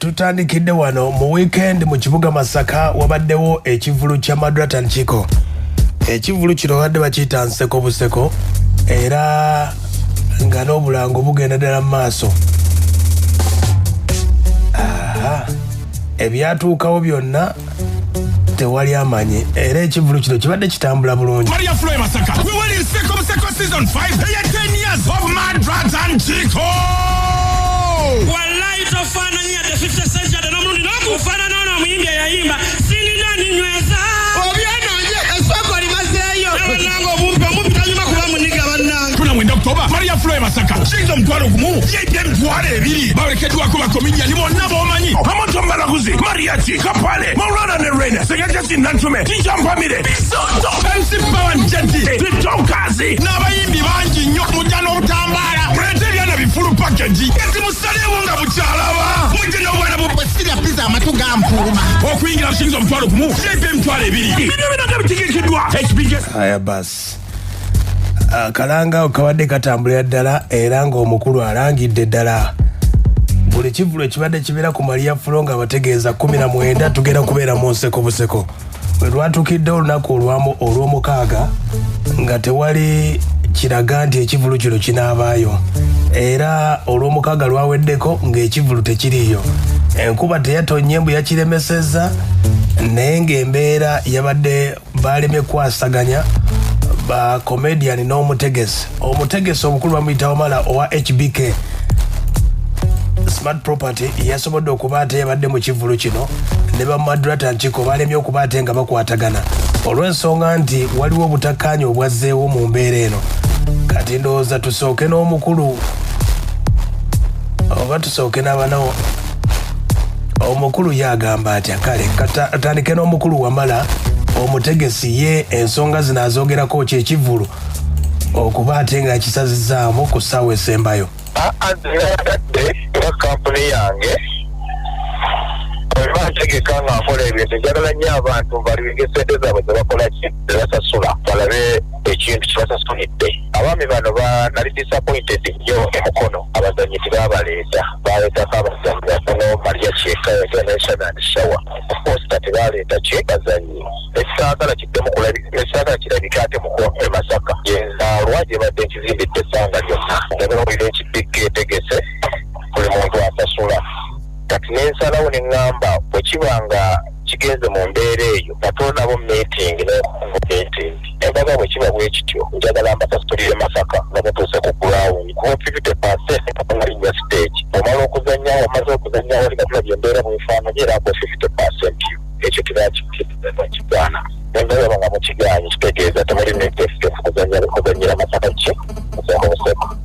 Tutandikidde wano mu weekend mu kibuga Masaka, wabaddewo ekivulu kya Madrat and Chiko. Ekivulu kino babadde bakiyita Nseko Buseko, era nga n'obulango bugenda ddala mu maaso. Aha, ebyatuukawo byonna tewali amanyi, era ekivulu kino kibadde kitambula bulungi. Maria Flo e Masaka. We were in Seko Buseko season 5. Eya 10 years of Madrat and Chiko. Wallayi tofaananyi yadde 50 cent, yadde n'omulundi n'okufaanana ono omuyimbi eyayimba sinina ninyweza. Obyenonye esoko limazeeyo. Bannange, obumpi omumpi tanyuma kuba muniga, bannange. 19 October, Maria Flo e Masaka. Shiyinza 10,000. Yedde 20,000. Bawerekeddwako bakomediani bonna b'omanyi. Amoto Mbalaguzi, Mariachi, Kapale, Maulana ne Rene, Segajasi Nantume, Tija Mpamire, Bisoto, MC Power Njeti, Titokazi, n'abayimbi bangi nnyo. Mujja n'obutambaala. Muleete ebyana bi full package. Esi musalewo nga bukyalaba. Mujje n'obwana bu Bwe sirya pizza amatu gampuuma. Okuyingira shiyinza 10,000. Yedde 20,000. Bino binaga bitegekeddwa HBK. Aya basi, akalanga ako kabadde katambulira ddala, era ng'omukulu alangidde ddala buli kivulu ekibadde kibeera ku Maria Flo nga bategeeza 19 tugenda kubeera mu Nseko Buseko. Bwe lwatukidde olunaku olw'omukaaga nga tewali kiraga nti ekivulu kino kinaabaayo, era olw'omukaaga lwaweddeko ng'ekivulu tekiriiyo. Enkuba teyatonye mbu yakiremesezza, naye ng'embeera yabadde balemye kwasaganya ba comedian n'omutegesi. Omutegesi omukulu bamuyita Wamala owa HBK Smart Property, yasobodde okuba ate yabadde mu kivulu kino ne ba Madrat and Chiko balemye okuba ate nga bakwatagana olw'ensonga nti waliwo obutakkaanya obwazzeewo mu mbeera eno. Kati ndowooza tusooke n'omukulu oba tusooke n'abanawo? Omukulu ye agamba atya? Kale tutandike n'omukulu Wamala omutegesi, ye ensonga zino azoogerako ki, ekivulu okuba ate nga kisazizaamu ku ssaawa esembayo? Aa, nze nga kampuni yange bweba ntegeka nga nkola ebintu, njagala nnyo abantu balinge sente zaabwe zebakola ki, zebasasula, balabe ekintu kyebasasulidde. Abaami bano nali disappointed nnyo. Emukono abazanyi tebabaleeta, baleetako abazanyi batono. Maria Kyeka yagenda national shower, of course kati baleeta ki bazanyi. Ekisaagala kiddemu kulabika, ekisaagala kirabika ate muko e Masaka yenzaalwa gye badde nkizimbidde ebbanga lyonna. Njagala owulira ekibikka etegese buli muntu asasula. Kati nensalawo ne ŋŋamba bwe kiba nga kigenze mu mbeera eyo, natoonabo meeting meeting embaga, bwe kiba bwe kityo, njagala mbasasulire Masaka nga mutuuse ku ground, kuba 50% ngalinnya stage omala okuzanya, omaze okuzanya wali nga tulabye embeera bwefaananye, era ako 50% ekyo tebakigaana. Nembalaba nga mukigaanyi, kitegeeza temuli neteefuteefu kuzanyira Masaka ki Nseko Buseko.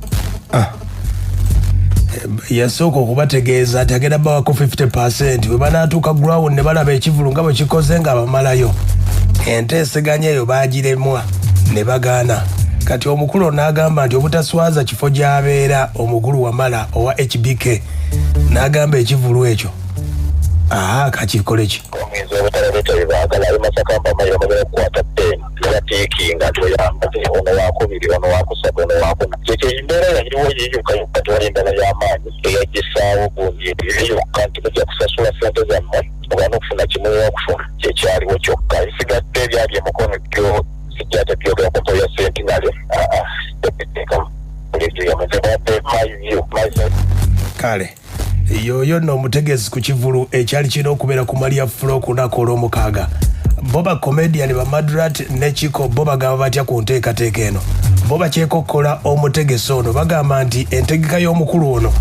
Yasooka okubategeeza nti agenda bawako 50, bwe banaatuuka ground ne balaba ekivulu nga bwe kikoze nga bamalayo. Enteeseganya eyo baagiremwa ne bagaana. Kati omukulu n'agamba nti obutaswaza kifo gy'abeera, omukulu Wamala owa HBK n'agamba ekivulu ekyo aa kakikole ki. Omuyinza obutalaleeta byebaagala ali Masaka, mpamayira bamagala okukwata pen nebatiikinga nti oyambaze ono wakubiri, ono wakusatu, ono wakuna. Kyekyo embeera yaliwo yeyokka yokka, tewali endala y'amaanyi eyagisaawo gundi eyokka nti mujja kusasula sente zammwe oba n'okufuna kimulina okufuna. Kyekyaliwo kyokka, ebisigadde ebyali emukono gyo sijja tebyogera ku mpo ya centenary aa tebiteekamu my view, my Kale yoyo nno omutegesi ku kivulu ekyali kirina okubeera ku Maria Flo ku lunaku olw'omukaaga. Bo ba comedian ba Madrat ne Chiko bo bagamba batya ku nteekateeka eno? Bo bakyekokkola omutegesi ono, bagamba nti entegeka y'omukulu ono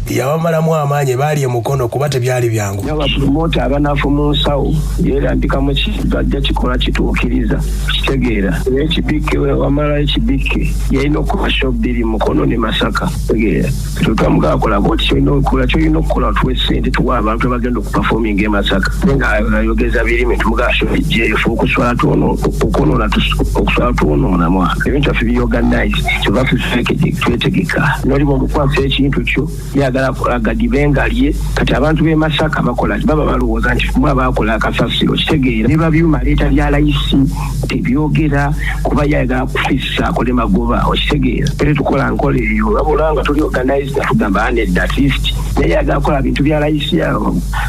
yabamalamu amaanyi, baali emukono kuba tebyali byangu. Nyo bapromota abanafu mu nsawo yerambikamu bajja kikola kituukiriza kitegeera. Ekibike wamala ekibike yalina okukola show bbiri, Mukono ne Masaka. Tegeera tetwamugakola oti kyolina okukola, kyolina okukola, tuwe sente, tuwa abantu abagenda okuperforminga e Masaka. Ate nga ayogeza birime, tumugaa show ejjeeyo fe okuswala okwonoona okuswala twonoona mwana ebintu byaffe biorganize, kyova twetegeka noliba omukwasa ekintu kyo yagala agadibe nga lye. Kati abantu b'e Masaka bakola baba balowooza nti mwe abakola akasasiro, kitegeera ne babyuma leeta bya layisi tebyogera kuba yayagala kufissa akole magoba, okitegeera. Era tukola nkola eyo wabula nga tuli organize nga tugamba nedda, at least Naye yagala kukola bintu bya layisi.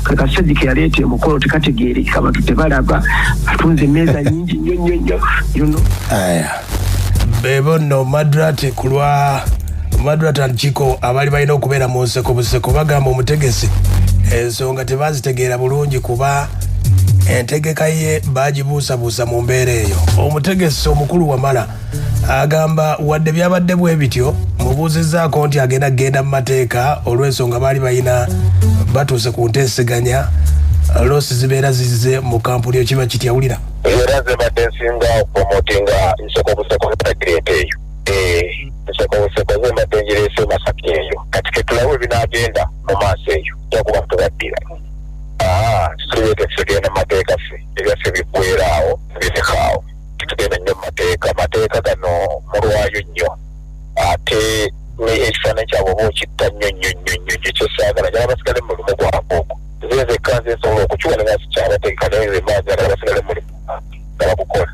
Kakasajja ke yaleeta emukolo tekategeereka, abantu tebalaba, atunze emmeeza nyingi nnyo nnyo nnyo you know. Aya, bebo nno Madrat ku lwa Madrat and Chiko abali balina okubeera mu nseko buseko bagamba omutegesi ensonga tebazitegeera bulungi kuba entegeka ye bagibuusabuusa mu mbeera eyo. Omutegesi omukulu Wamala agamba wadde byabadde bwe bityo, mubuuzizzaako nti agenda kugenda mu mateeka olw'ensonga baali balina batuuse ku nteeseganya, loss zibeera zizze mu kampuni eyo kiba kitya? Wulira. Era nze mbadde nsinga okupromotinga nseko buseko zetagireeta eyo. Nseko buseko ze mbadde ngireese e Masaka eyo. Kati ketulabe ebinaagenda mu maaso eyo, tujja kuba tubaddira. Tulibeete tugenda mu mateeka, ffe ebyaffe biggweera awo, birekaawo, tetugenda nnyo mu mateeka. Amateeka gano mulwayo nnyo, ate ne ekifaananyi kyabwe oba okitta nnyo nnyo nnyo nnyo nnyo. Kyesaagala, njagala basigale mu mulimu gwabwe ogwo. Nze nzekka nze nsobola okukiwa ne sikyabategeka, naye nze mba njagala basigale mu mulimu nga bagukola.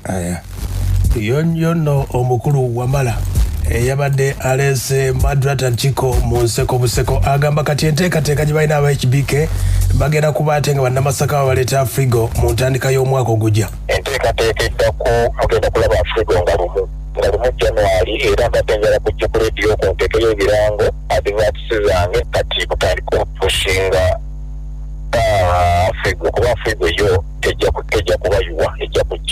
Aya, yo nno omukulu Wamala eyabadde aleese Madrat and Chiko mu nseko buseko agamba kati enteekateeka gye balina aba HBK bagenda kuba ate nga bannamasaka babaleeta Afrigo mu ntandika y'omwaka ogujja. Enteekateeka eddako mugenda kulaba Afrigo nga lumu January, era mbadde njala kujja ku rediyo ku nteekeyo ebirango, adverts zange. Kati mutandika okupushinga Afrigo, kuba Afrigo yo tejja kubayuwa, ejja kujja.